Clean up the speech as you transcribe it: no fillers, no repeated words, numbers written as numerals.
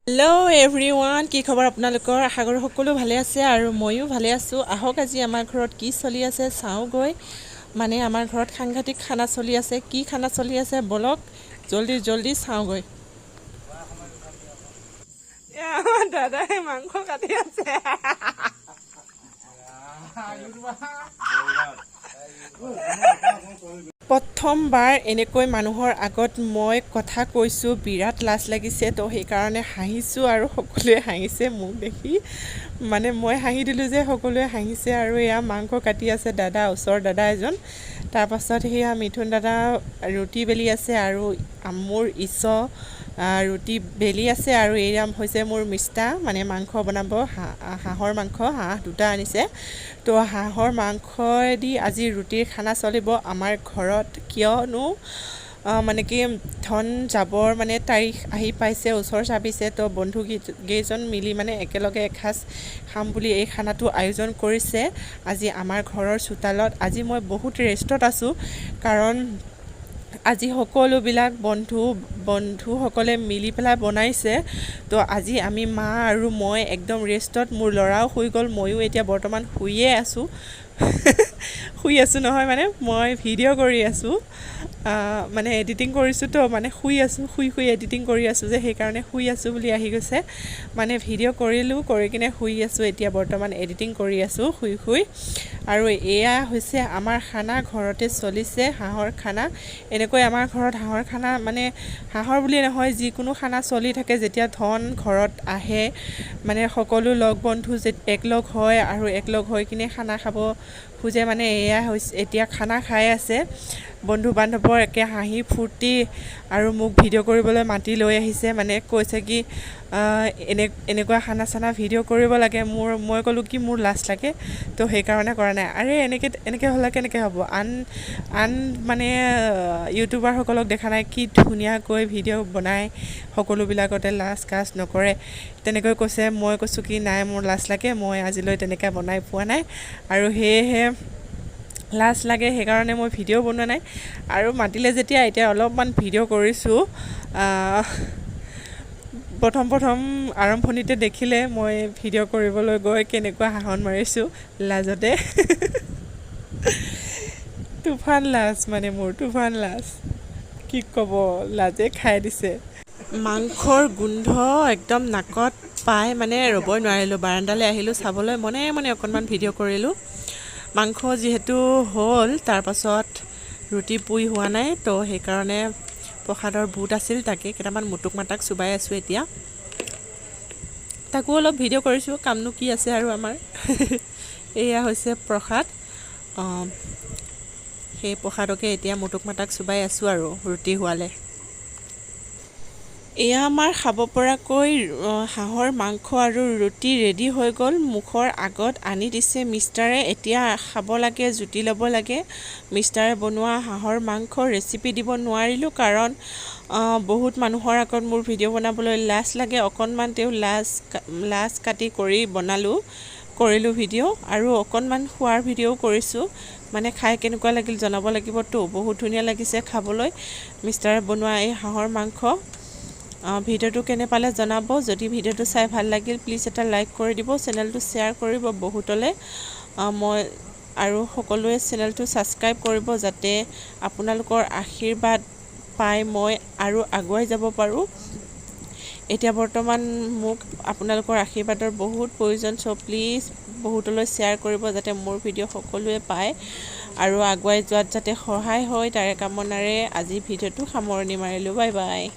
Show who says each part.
Speaker 1: Hello' everyone, কি খবৰ আপোনালোকৰ? আশা কৰোঁ সকলো ভালে আছে আৰু ময়ো ভালে আছোঁ। আহক, আজি আমাৰ ঘৰত কি চলি আছে চাওঁগৈ। মানে আমাৰ ঘৰত সাংঘাতিক খানা চলি আছে। কি খানা চলি আছে, ব'লক জল্দি জল্দি চাওঁগৈ। দাদাই মাংস কাটি আছে। প্ৰথমবাৰ এনেকৈ মানুহৰ আগত মই কথা কৈছোঁ, বিৰাট লাজ লাগিছে। তো সেইকাৰণে হাঁহিছোঁ আৰু সকলোৱে হাঁহিছে মোক দেখি। মানে মই হাঁহি দিলোঁ যে সকলোৱে হাঁহিছে। আৰু এয়া মাংস কাটি আছে দাদা, ওচৰৰ দাদা এজন। তাৰপাছত সেয়া মিথুন দাদা ৰুটি বেলি আছে আৰু মোৰ ইছ ৰুটি বেলি আছে। আৰু এয়া হৈছে মোৰ মিষ্টা, মানে মাংস বনাব, হাঁহৰ মাংস। হাঁহ দুটা আনিছে, তো হাঁহৰ মাংসদি আজি ৰুটিৰ খানা চলিব আমাৰ ঘৰত। কিয়নো মানে কি ধন যাবৰ মানে তাৰিখ আহি পাইছে, ওচৰ চাপিছে। তো বন্ধু কেইজন মিলি মানে একেলগে এসাঁজ খাম বুলি এই খানাটো আয়োজন কৰিছে আজি আমাৰ ঘৰৰ চোতালত। আজি মই বহুত ৰেষ্টত আছোঁ, কাৰণ আজি সকলোবিলাক বন্ধুসকলে মিলি পেলাই বনাইছে। তো আজি আমি মা আৰু মই একদম ৰেষ্টত। মোৰ ল'ৰাও শুই গ'ল, ময়ো এতিয়া বৰ্তমান শুইয়ে আছোঁ। শুই আছোঁ নহয়, মানে মই ভিডিঅ' কৰি আছোঁ, মানে এডিটিং কৰিছোঁ। তো মানে শুই আছোঁ, শুই শুই এডিটিং কৰি আছোঁ যে সেইকাৰণে শুই আছোঁ বুলি আহি গৈছে। মানে ভিডিঅ' কৰিলোঁ, কৰি কিনে শুই আছোঁ, এতিয়া বৰ্তমান এডিটিং কৰি আছোঁ শুই শুই। আৰু এয়া হৈছে আমাৰ খানা, ঘৰতে চলিছে হাঁহৰ খানা। এনেকৈ আমাৰ ঘৰত হাঁহৰ খানা, মানে হাঁহৰ বুলিয়ে নহয়, যিকোনো খানা চলি থাকে। যেতিয়া ধন ঘৰত আহে, মানে সকলো লগ বন্ধু যে একলগ হয় আৰু একলগ হৈ কিনে খানা খাব খোজে। মানে এয়া হৈছে, এতিয়া খানা খাই আছে বন্ধু বান্ধৱৰ, একে হাঁহি ফূৰ্তি। আৰু মোক ভিডিঅ' কৰিবলৈ মাতি লৈ আহিছে, মানে কৈছে কি এনেকুৱা খানা চানা ভিডিঅ' কৰিব লাগে। মই ক'লোঁ কি মোৰ লাজ লাগে, তো সেইকাৰণে কৰা নাই। আৰে এনেকৈ হ'লে কেনেকৈ হ'ব? আন আন মানে ইউটিউবাৰসকলক দেখা নাই, কি ধুনীয়াকৈ ভিডিঅ' বনায়, সকলোবিলাকতে লাজ কাজ নকৰে, তেনেকৈ কৈছে। মই কৈছোঁ কি নাই, মোৰ লাজ লাগে, মই আজিলৈ তেনেকৈ বনাই পোৱা নাই আৰু সেয়েহে লাজ লাগে, সেইকাৰণে মই ভিডিঅ' বনোৱা নাই। আৰু মাতিলে যেতিয়া এতিয়া অলপমান ভিডিঅ' কৰিছোঁ। প্ৰথম প্ৰথম আৰম্ভণিতে দেখিলে মই ভিডিঅ' কৰিবলৈ গৈ কেনেকুৱা হাঁহন মাৰিছোঁ লাজতে। তুফান লাজ, মানে মোৰ তুফান লাজ, কি ক'ব, লাজে খাই দিছে। মাংসৰ গোন্ধ একদম নাকত পাই মানে ৰ'বই নোৱাৰিলোঁ, বাৰাণ্ডালৈ আহিলোঁ চাবলৈ। মনে মনে অকণমান ভিডিঅ' কৰিলোঁ। মাংস যিহেতু হ'ল, তাৰপাছত ৰুটি পুৰি হোৱা নাই, তো সেইকাৰণে প্ৰসাদৰ বুট আছিল, তাকে কেইটামান মুটুক মাটাক চোবাই আছোঁ এতিয়া। তাকো অলপ ভিডিঅ' কৰিছোঁ, কামনো কি আছে আৰু আমাৰ। এয়া হৈছে প্ৰসাদ, সেই প্ৰসাদকে এতিয়া মুটুক মাটাক চোবাই আছোঁ আৰু ৰুটি হোৱালে। এয়া আমাৰ খাব পৰাকৈ হাঁহৰ মাংস আৰু ৰুটি ৰেডি হৈ গ'ল। মুখৰ আগত আনি দিছে মিষ্টাৰে, এতিয়া খাব লাগে, জুতি ল'ব লাগে। মিষ্টাৰে বনোৱা হাঁহৰ মাংস ৰেচিপি দিব নোৱাৰিলোঁ, কাৰণ বহুত মানুহৰ আগত মোৰ ভিডিঅ' বনাবলৈ লাজ লাগে অকণমান। তেওঁ লাজ লাজ কাটি কৰি বনালোঁ, কৰিলোঁ ভিডিঅ' আৰু অকণমান খোৱাৰ ভিডিঅ'ও কৰিছোঁ। মানে খাই কেনেকুৱা লাগিল জনাব লাগিবতো। বহুত ধুনীয়া লাগিছে খাবলৈ মিষ্টাৰে বনোৱা এই হাঁহৰ মাংস। ভিডিঅ'টো কেনে পালে জনাব। যদি ভিডিঅ'টো চাই ভাল লাগিল, প্লিজ এটা লাইক কৰি দিব, চেনেলটো শ্বেয়াৰ কৰিব বহুতলৈ মই আৰু সকলোৱে চেনেলটো ছাবস্ক্ৰাইব কৰিব, যাতে আপোনালোকৰ আশীৰ্বাদ পাই মই আৰু আগুৱাই যাব পাৰোঁ। এতিয়া বৰ্তমান মোক আপোনালোকৰ আশীৰ্বাদৰ বহুত প্ৰয়োজন। চ' প্লিজ বহুতলৈ শ্বেয়াৰ কৰিব, যাতে মোৰ ভিডিঅ' সকলোৱে পায় আৰু আগুৱাই যোৱাত যাতে সহায় হয়, তাৰে কামনাৰে আজি ভিডিঅ'টো সামৰণি মাৰিলোঁ। Bye bye.